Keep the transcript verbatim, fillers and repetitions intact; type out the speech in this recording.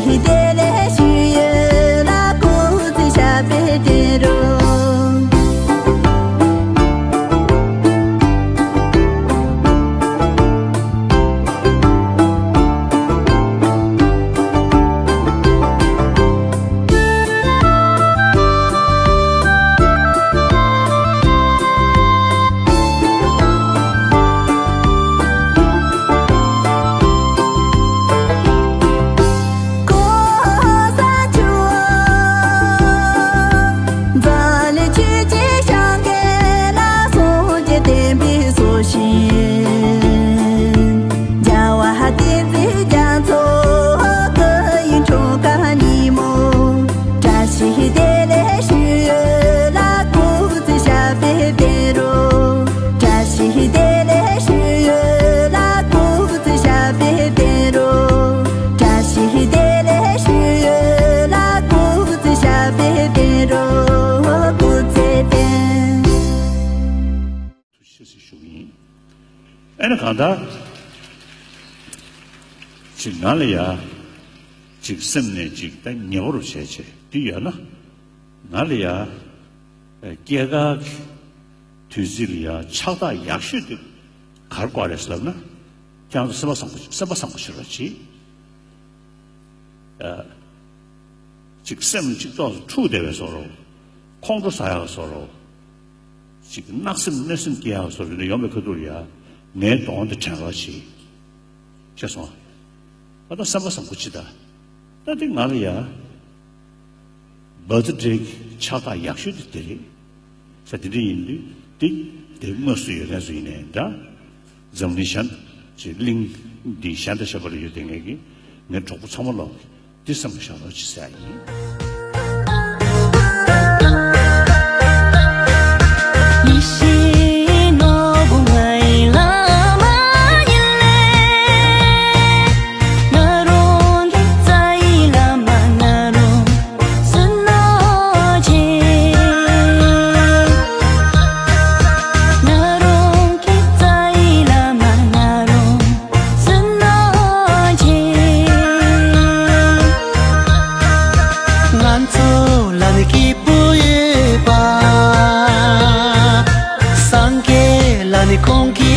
བདེ་ལེགས་ཞུ་ཡོད་ལ་སྐུ་ཚེ་ཞབས་པད་བརྟན་རོགས། ཐུགས་རྗེ་ཆེ་ཞུ་གི་ཡིན། ཨ་ནི་གང་ལྟར་ཅིག་ང་ལ་ཡ་ཅིག་སེམས་ནས་ཅིག་ད་ཉེ་བོ་རུ་བྱས་བྱས་འདི་ཡོད་ན་ང་ལ་ཡ་སྐྱེས་སྐར་གྱི་དུས་ཚིགས་ལ་ཡ་ཕྱག་རྟགས་ཡག་ཤོས་དེ་ག་རེ་དགོས་རེད་ཟེར་ལབ་ན་ཁྱེད་རང་ཚོ་སེམས་པ་བཟང་པོ་སེམས་པ་བཟང་པོ་བྱེད་རོགས་གྱིས། ཅིག་སེམས་གཅིག་ཐོག་ཏུ་འཁྲུག་བསྡད་པའི་བཟོ་འདྲ། ཁོང་ཁྲོ་ཟ་ཡག་བཟོ་འདྲ། ཅིག་གནག་སེམས་གནོད་སེམས་སྐྱེ་ཡག་བཟོ་འདྲ་ཡོང་བའི་ཁ་ཐུག་ལ་ཡ་ངའི་གདོང་དེ་དྲན་རོགས་གྱིས། ཤེས་སོང་། ད་ལྟ་སེམས་པ་བཟང་པོ་ཅིག་ད། ད་དེ་ང་ལ་ཡ་བར་ཐི་ཌེ་གི་ཕྱག་རྟགས་ཡག་ཤོས་དེ་དེ་རེད། ས་དེ་འདྲ་ཡིན་དུས་དེ་དེ་དངོས་སུ་ཡོད་མཁན་ཚོ་ཡིན་ནའི་འདྲ། འཛམ་གླིང་གཞན་ཅིག་གླིང་འདི་གཞན་དང་ཁྱད་པར་ཡོད་དེ་ངེད་ཀྱི་ངའི་གྲོགས་པོ་ཚང་མ་ལོག་འདི་བསམ་བློ་བཞག་རོགས་གྱིས་ཟེར་ཡ་ཡིན། ང་ཚོ་ལ་ནི་སྐྱིད་པོ་ཡོད་པ། སངས་རྒྱས་ལ་ནི་ཁོང་གི